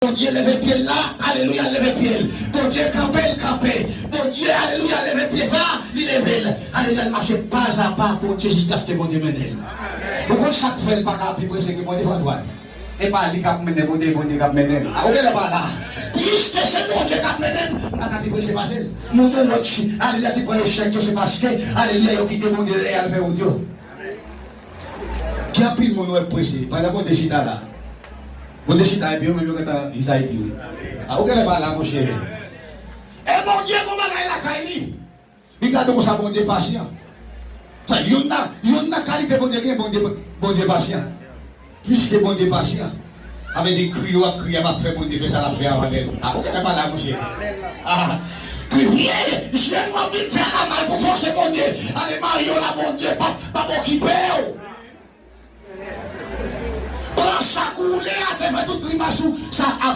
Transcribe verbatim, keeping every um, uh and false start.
Bondye leve pye l la, alelouya, l leve pye l. Bondye kanpe, l kanpe. Bondye, alelouya, leve pye sa, li leve l. Alelouya, l mache pa a pa, Bondye, jiskaske Bondye mennen l. Ou konn sa k fè l pa ka pi prese ke Bondye, frè Antoine? E pa li k ap mennen Bondye, Bondye k ap mennen l. A, ou genlè pa la. Piske se Bondye k ap mennen l, m pa ka pi prese pase l. Moun ou wè, alelouya, ki pran echèk yo, se paske, alelouya, yo kite Bondye dèyè al fè wout yo. Gen anpil moun ou wè prese, pandan Bondye chita la. Bondye chita epi yo menm yo gentan anxiety, wi. A, ou genlè pa la, monchè. E Bondye gon bagay lakay li. Bib la di konsa, Bondye pasyan. Sa, youn nan, youn nan kalite Bondye gen, Bondye, Bondye pasyan. Piske Bondye pasyan, sa vle di kri yo ap kriye a p ap fè Bondye fè sa l ap fè a anlè l. A, ou gentan pa la, monchè. A, kriye, jèn w ap vin fè a mal pou fòse Bondye. Ale marye w la, Bondye p ap, p ap okipe w. Pran sa k ou le a, te fè tout grimas ou, sa ap